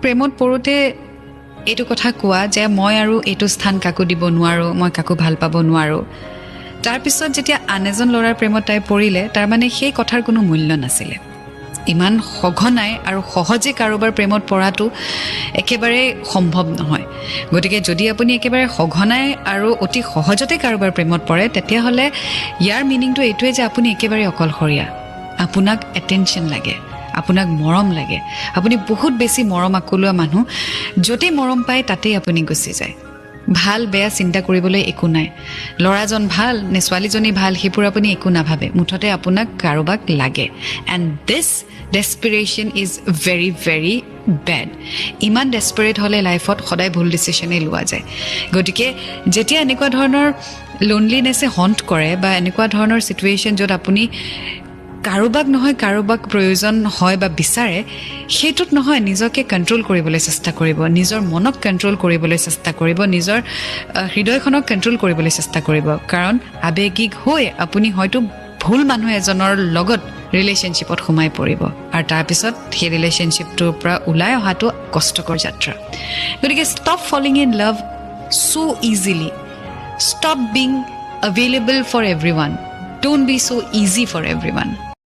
প্ৰেমত পৰোঁতে এইটো কথা কোৱা যে মই আৰু এইটো স্থান কাকো দিব নোৱাৰোঁ, মই কাকো ভাল পাব নোৱাৰোঁ, তাৰপিছত যেতিয়া আন এজন ল'ৰাৰ প্ৰেমত তাই পৰিলে, তাৰমানে সেই কথাৰ কোনো মূল্য নাছিলে। ইমান সঘনাই আৰু সহজে কাৰোবাৰ প্ৰেমত পৰাটো একেবাৰে সম্ভৱ নহয়। গতিকে যদি আপুনি একেবাৰে সঘনাই আৰু অতি সহজতে কাৰোবাৰ প্ৰেমত পৰে, তেতিয়াহ'লে ইয়াৰ মিনিংটো এইটোৱে যে আপুনি একেবাৰে অকলশৰীয়া। আপোনাক এটেনশ্যন লাগে, আপোনাক মৰম লাগে, আপুনি বহুত বেছি মৰম আকলুৱা মানুহ। য'তেই মৰম পায় তাতেই আপুনি গুচি যায়। ভাল বেয়া চিন্তা কৰিবলৈ একো নাই। ল'ৰাজন ভাল নে ছোৱালীজনী ভাল সেইবোৰ আপুনি একো নাভাবে, মুঠতে আপোনাক কাৰোবাক লাগে। And this desperation is very very bad. ইমান ডেছপাৰেট হ'লে লাইফত সদায় ভুল ডিচিশ্যনেই লোৱা যায়। গতিকে যেতিয়া এনেকুৱা ধৰণৰ লোনলিনেছে হণ্ট কৰে বা এনেকুৱা ধৰণৰ ছিটুৱেশ্যন য'ত আপুনি কাৰোবাক নহয় কাৰোবাক প্ৰয়োজন হয় বা বিচাৰে, সেইটোত নহয় নিজকে কণ্ট্ৰল কৰিবলৈ চেষ্টা কৰিব, নিজৰ মনক কণ্ট্ৰল কৰিবলৈ চেষ্টা কৰিব, নিজৰ হৃদয়খনক কণ্ট্ৰল কৰিবলৈ চেষ্টা কৰিব। কাৰণ আৱেগিক হৈ আপুনি হয়তো ভুল মানুহ এজনৰ লগত ৰিলেশ্যনশ্বিপত সোমাই পৰিব আৰু তাৰপিছত সেই ৰিলেশ্যনশ্বিপটোৰ পৰা ওলাই অহাটো কষ্টকৰ যাত্ৰা। গতিকে stop falling in love so easily, stop being available for everyone, don't be so easy for everyone.